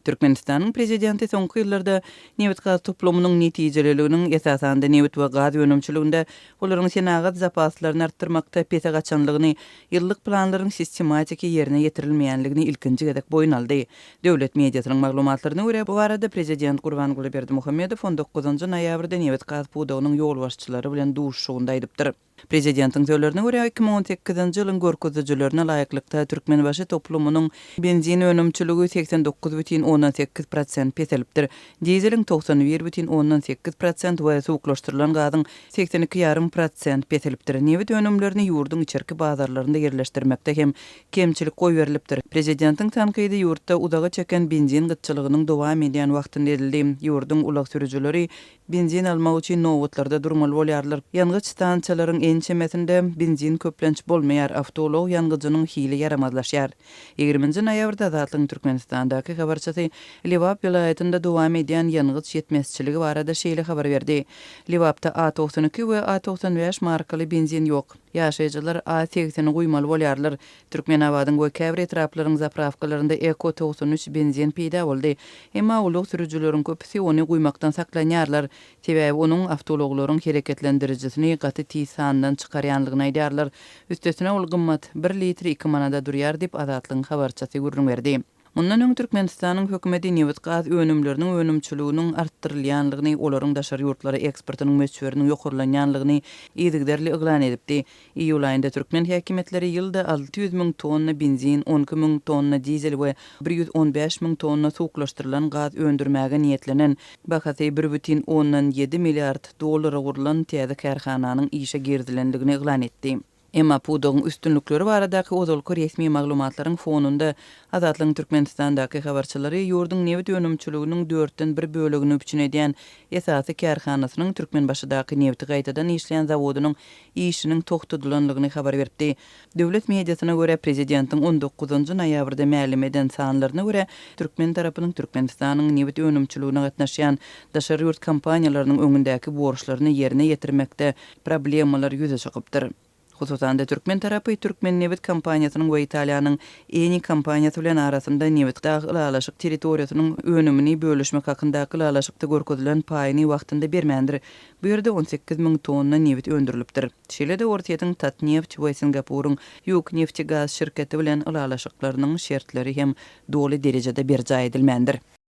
Türkmenistanyň Prezidenti soňky ýyllarda nebitgaz toplumynyň netijeliliginiň, esasan-da, nebit we gaz önümçiliginde olaryň senagat zapaslaryny artdyrmakda pese gaçanlygyny, ýyllyk planlaryň sistematiki ýerine ýetirilmeýänligini ilkinji gezek boýun aldy. Döwlet mediasynyň maglumatlaryna görä, bu barada prezident Gurbanguly Berdimuhamedow on dokuzynjy noýabrda nebitgaz pudagynyň ýolbaşçylary bilen duşuşygynda aýdypdyr. Prezidentiň sözlerine görä, 2018-nji ýylyň görkezijilerine laýyklykda, Türkmenbaşy toplumynyň benzin önümçiligi 89,8 prosent peselipdir, dizeliň 91,8 prosent we suwuklaşdyrylan gazyň 82 ýarym prosent peselipdir. Nebit önümlerini ýurduň içerki bazarlarynda ýerleşdirmekde hem kemçilik goýberilipdir. Prezidentiň tankydy ýurtda uzaga çeken benzin gytçylygynyň dowam edýän wagtynda edildi. Ýurduň ulag sürüjileri Benzin almak üçin nobatlarda durmaly bolýarlar. Ýangyç stansiýalaryň ençemesinde benzin köplenç bolmaýar, awtoulag ýangyjynyň hili ýaramazlaşýar. Ýigriminji noýabrda Azatlygyň Türkmenistandaky habarçysy Lebap welaýatynda dowam edýän ýangyç ýetmezçiligi barada şeýle habar berdi, Lebapda A 92 we A 95 markaly benzin ýok. Ýaşaýjylar A segseni guýmaly bolýarlar. Türkmenabadyň we käbir etraplaryň zaprawkalarynda Eko 93 benzin peýda boldy. Emma ulag sürüjileriň köpüsi ony guýmakdan saklanýarlar. Sebäbi onuň awtoulaglaryň hereketlendirijisini gaty tiz sandan çykarýanlygyny aýdýarlar. Üstesine ol gymmat, bir litri iki manada durýar diýip, Azatlygyň habarçysy gürrüň berdi. Mundan öň Türkmenistanyň hökümeti nebit-gaz önümleriniň önümçiliginiň artdyrylýanlygyny, olaryň daşary ýurtlara eksportynyň möçberiniň ýokarlanýanlygyny yzygiderli yglan edipdi. Iýul aýynda türkmen häkimiýetleri ýylda 600 müň tonna benzin, 12 müň tonna dizel we 115 müň tonna suwuklaşdyrylan gaz öndürmäge niýetlenen, bahasy 1,7 milliard dollara gurlan täze kärhananyň işe girizilendigini yglan etdi. Emma pudagyň üstünlikleri baradaky ozalky resmi maglumatlaryň fonunda, Azatlygyň Türkmenistandaky habarçylary ýurduň nebit önümçiliginiň dörtden bir bölegini üpjün edýän esasy kärhanasynyň Türkmenbaşydaky nebiti gaýtadan işleýän zawodynyň işiniň togtadylanlygyny habar beripdi. Döwlet mediasyna görä, prezidentiň on dokuzynjy noýabrda mälim eden sanlaryna görä, türkmen tarapynyň Türkmenistanyň nebit önümçiligine gatnaşýan daşary ýurt kompaniýalarynyň öňündäki borçlaryny ýerine ýetirmekde problemalar ýüze çykypdyr. Hususan-da, türkmen tarapy Türkmennebit kompaniýasynyň we Italiýanyň Eni kompaniýasy bilen arasynda Nebitdag ylalaşyk territoriýasynyň önümini bölüşmek hakyndaky ylalaşykda görkezilen paýyny wagtynda bermändir. Bu ýerde 18 müň tonna nebit öndürilipdir. Şeýle-de Orsýetiň Tatneft we Singapuryň Ýukneftegaz şirketi bilen ylalaşyklarynyň şertleri hem doly derejede berjaý edilmändir.